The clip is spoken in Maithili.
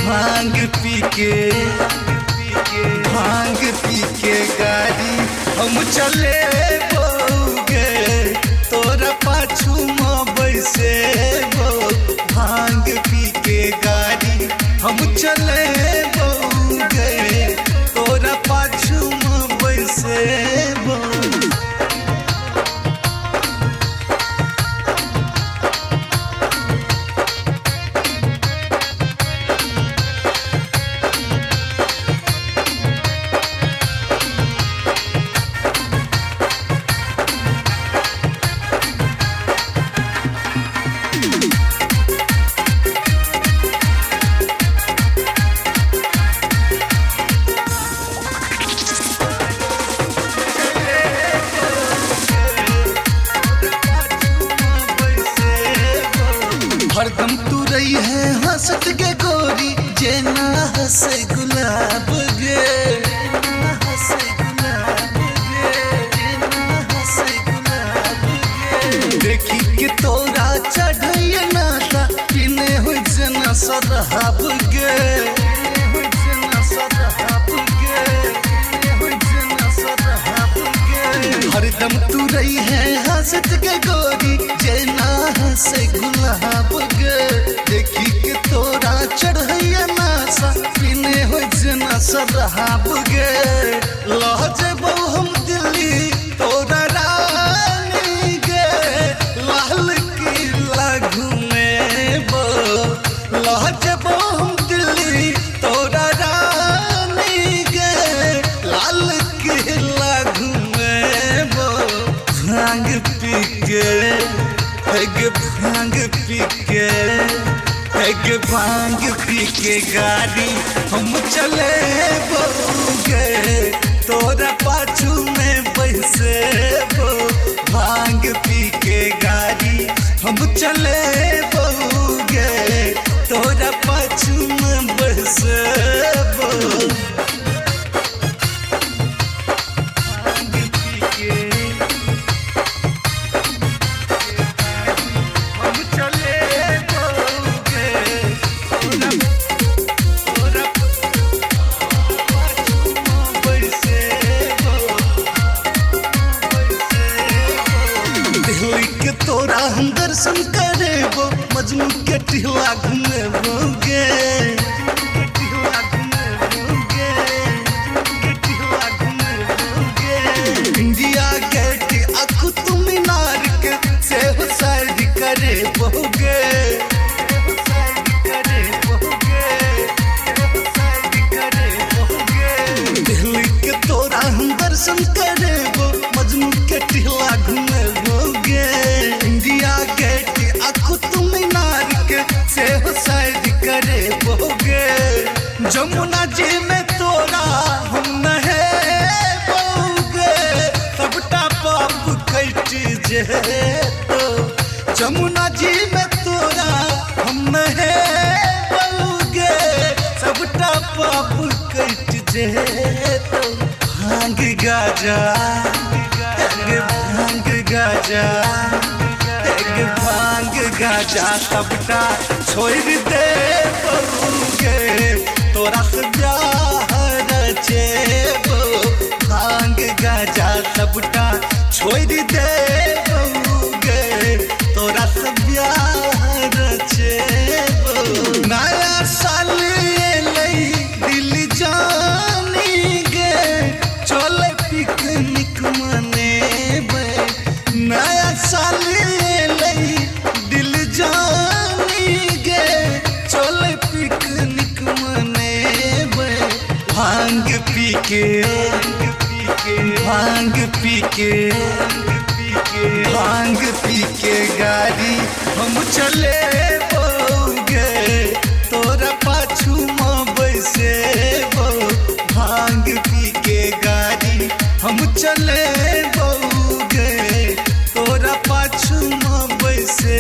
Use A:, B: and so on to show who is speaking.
A: भांग पी के, भांग पी के गाड़ी हम चले बौगे, तोरा पाछू म बैसे बौ। भांग पी के गाड़ी हम चले बौगे, तोरा पाछू म बैसे बौ। हरदम तू रही है हंसत गे गोरी, जेना हंसे गुलाब गे, हंसे गुलाब गे, जेना हंसे गुलाब गे। देखी के तोरा चढ़ैया नाता, पीने हो जना सरहाब गे, हो जना सरहाब गे, हो जना सरहाब गे। हरदम तू रही है हंसत गे गोरी, जेना हंसे गुलाब गे। देखी के तोरा चढ़ैया नासा, पीने हो जना सरहाब गे। लह जेबौ हम दिल्ली तोरा रानी गे, लाल किला घुमेबो। लह जेबौ हम दिल्ली तोरा रानी गे, लाल किला घुमेबो। भांग पी के, हेग भांग पी के, हेग भांग पी के गाड़ी हम चले बौगे, तोरा पाछू में बैसे बो। भांग पी के गाड़ी हम चले बौगे, तोरा पाछू में बैसे बो। भांग पी के हम चले बौगे, तोरा तोरा पाछू में बैसे बो, बैसे बो। दिल्ली के तोरा हम दर्शन करेबो, मजनू के टिहला घुमेबो गे, इंडिया गेट आ कुतुब मीनार के सेहो सैर करेबो गे, दिल्ली के तोरा हम दर्शन करेबो, मजनू के टिहला घुमेबो गे। इंडिया गेट आ कुतुब मीनार के सेहो सैर करेबो गे। जमुना जी में तोरा हम नहेबो गे, सबटा पाप कटि जेतो। जमुना जी में तोरा हम नहेबो गे, सबटा पाप कटि जेतो। भांग गाजा, भांग गाजा, भांग गाजा सबटा छोड़ दे बौगे, तोरा से ब्याह रचेबो। भांग गाजा सबटा छोड़ दे बौगे, तोरा से ब्याह रचेबो। नया साल एलै दिल जानी गे, चल पिकनिक मनेबै। नया साल एलै दिल जानी गे, चल पिकनिक मनेबै। भांग पी के, भांग पी के, भांग पी के गाड़ी हम चले बौगे, तोरा पाछू म बैसे बौ। भांग पी के गाड़ी हम चले बौगे, तोरा पाछू म बैसे।